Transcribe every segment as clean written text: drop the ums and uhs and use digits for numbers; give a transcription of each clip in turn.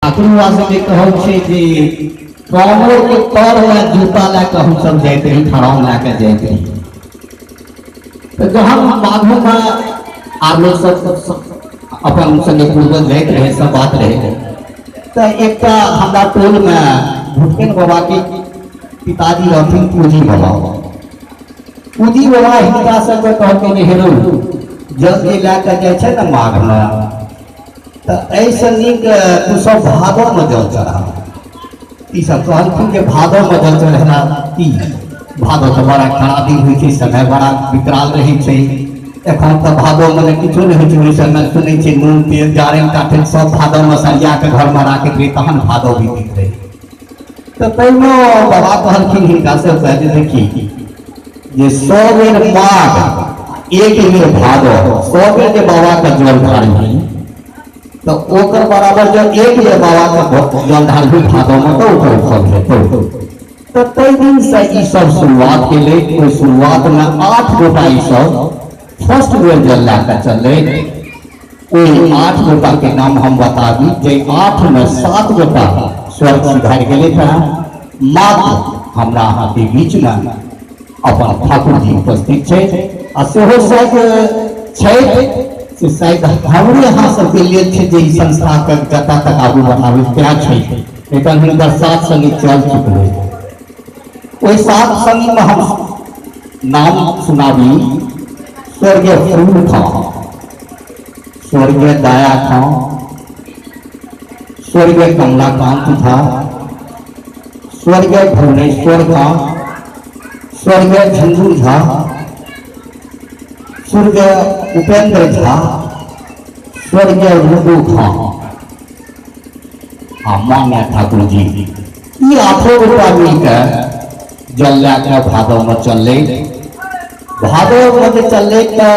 ठाकुर बाबा से जे कहब छै जे कांवर के तर में जूता लए कऽ हमसब जाइत रही, खड़ाउं लए कऽ जाइत रही। तऽ जहन माघोमे आर लोक सब अपन संगे पूर्वज जाइत रहे, सब बात रहे, तऽ एकटा हमरा टोलमे भुटकन बाबा के पिताजी रहथिन पूजी बाबा। पूजी बाबा हिनका सबके कहलकै जे हेरो जल जे लए कऽ जाइ छै ने माघमे, तऽ एहिसँ नीक तू सब भादवमे जल चढ़ा। ई सब कहलखिन जे भादवमे जल चढ़ेला की, भादव तऽ बड़ा खराब दिन होइ छै, समय बड़ा विकराल रहै छै, एखन तऽ भादवमे ने किछो नहि होइ छै। ओहि समय सुनै छियै नून तेल जारनि काठनि सब भादवमे सरिया कऽ घरमे राखैत रहै, तहन भादव बीतैत रहै। तऽ ताहिमे बाबा कहलखिन हिनका सबके जे देखी जे 100 बेर माघ 1 बेर भादव, 100 बेर जे बाबाके जल ढारबही तऽ ओकर बराबर जब 1 बेर बाबाके जल ढारबही भादवमे तऽ ओकर फल हेतौ। तऽ ताहि दिनसँ ई सब शुरुआत केलै। ओहि शुरुआतमे 8 गोटा ई सब फर्स्ट बेर जल लए कऽ चललै। ओहि 8 गोटा के नाम हम बताबी, जे 8 में 7 गोटा स्वर्ग सुधारि गेलै रहए, मात्र हमरा अहाँके बीचमे अपन ठाकुर जी उपस्थित छै। आ सेहो शायद छै से शायद हमरे अहाँ सबके लेल छै जे ई संस्थाके जतऽ तक आगू बढ़ाबै तैं छै, नहि तऽ हिनकर 7 संगी चल चुकलै। ओहि 7 संगीमे हम नाम सुनाबी, स्वर्गीय फूल खां, स्वर्गीय दया खां, स्वर्गीय कमलाकांत झा, स्वर्गीय भुवनेश्वर खां, स्वर्गीय झंझू झा, स्वर्गीय उपेंद्र झा, स्वर्गीय रुदू खां आ मान्य ठाकुर जी। ई 8 गोटा मिलके जल लए कऽ भादवमे चललै। भादवमे जे चललै तऽ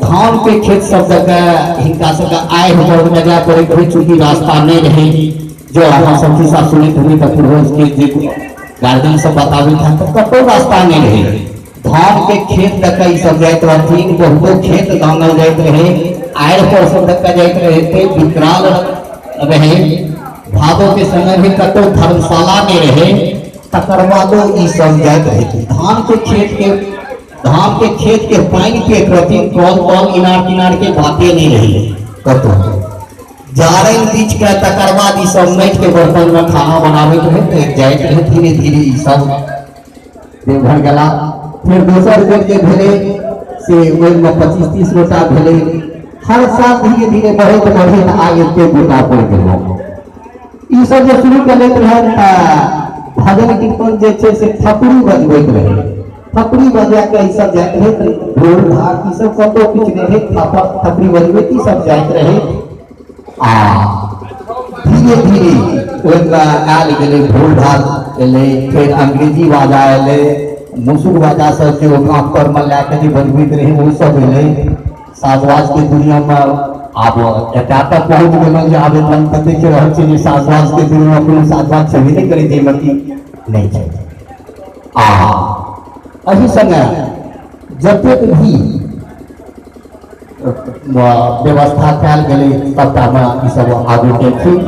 धान के खेत सब दऽ कऽ हिनका सबके आइ होकर जाय पड़ैत रहै, चूँकि रास्ता नहि रहै। जो अहाँ सब खिस्सा सुनैत हेबै तऽ पूर्वज के जे गार्जियन सब बताबैत हन तऽ कतहु रास्ता नहि रहै। धान के खेत दऽ कऽ ई सब जाइत रहथिन, बहुतो खेत दानल जाइत रहै, आड़ि पर सब दऽ कऽ जाइत रहै, विकराल रहै। भादो के समय भी कतहु धर्मशाला नहि रहै, तकर बादो ई सब जाइत रहै। धान के खेत के पानि पियैत रहथिन, कल तल इनार तिनार के बाते नहि रहै कतहु। जारनि बीछ के तकर बाद ई सब माटि के बर्तन में खाना बनाबैत रहै, तऽ जाइत रहै धीरे धीरे ई सब देवघर गेला। फिर दोसर बेर जे भेलै से ओहिमे 25-30 गोटा भेलै। हर साल धीरे धीरे बढ़ैत बढ़ैत आइ एते गोटा पड़ि गेलहुँ। ई सब जे शुरू केलैत रहै तऽ भजन कीर्तन जे छै से थपड़ी बजबैत रहै, थपड़ी बजा के ई सब जाइत रहै। ढोल ढाक ई सब कतहु किछु नहि रहै, थपड़ी बजबैत ई सब जाइत रहै। आ धीरे धीरे ओहिमे आयल गेलै, ढोल ढाक एलै, फेर अंग्रेजी बाजा एलै, मुसुर बाजा सब जे ओ काँख पर मे लए कऽ जे बजबैत रहै ओ सब एलै। साजवाज के दुनियामे आब एतऽ तक पहुँच गेलहुँ जे आब एखन तऽ देख रहल छी जे साजवाज के दुनियामे कोनो साजवाज छेबे नहि करै जाहिमे कि नहि छै। आ एहि संगे जतेक भी व्यवस्था कयल गेलै सबटामे ई सब आगू केलखिन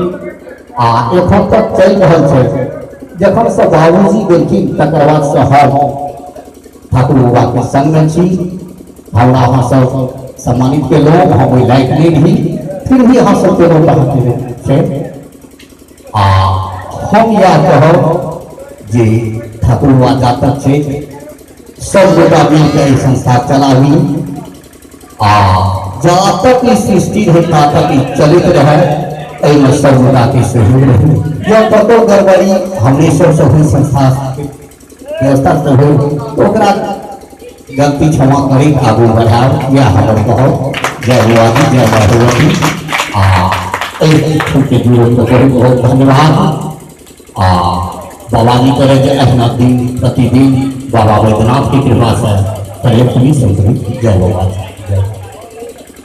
आ एखन तक चलि रहल छै। जखन से बाबूजी गेलखिन तकर बाद से हम ठाकुर बाबाके संगमे छी। हमरा अहाँ सब सम्मानित केलहुँ, हम ओहि लायक नहि रही, फिर भी अहाँ सब केलहुँ तऽ अहाँके छै। आ हम इएह कहब जे ठाकुर बाबा जा तक छै सब गोटा मिलके एहि संस्था चलाबी आ जा तक ई सृष्टि रहै ता तक ई चलैत रहै, एहिमे सब गोटाके सहयोग रहै। जँ कतहु गड़बड़ी हमरे सबसँ होइ, संस्था व्यवस्था से होइ, तऽ ओकरा गलती क्षमा करैत आगू बढ़ायब, इएह हमर कहब। जय बाबाजी, जय भगवती। आ एहि के जुड़ल बहुत बहुत धन्यवाद। आ बाबाजी करे जे अहिना दिन प्रतिदिन बाबा बैद्यनाथ के कृपा से करे फली संतरी। जय बाबाजी।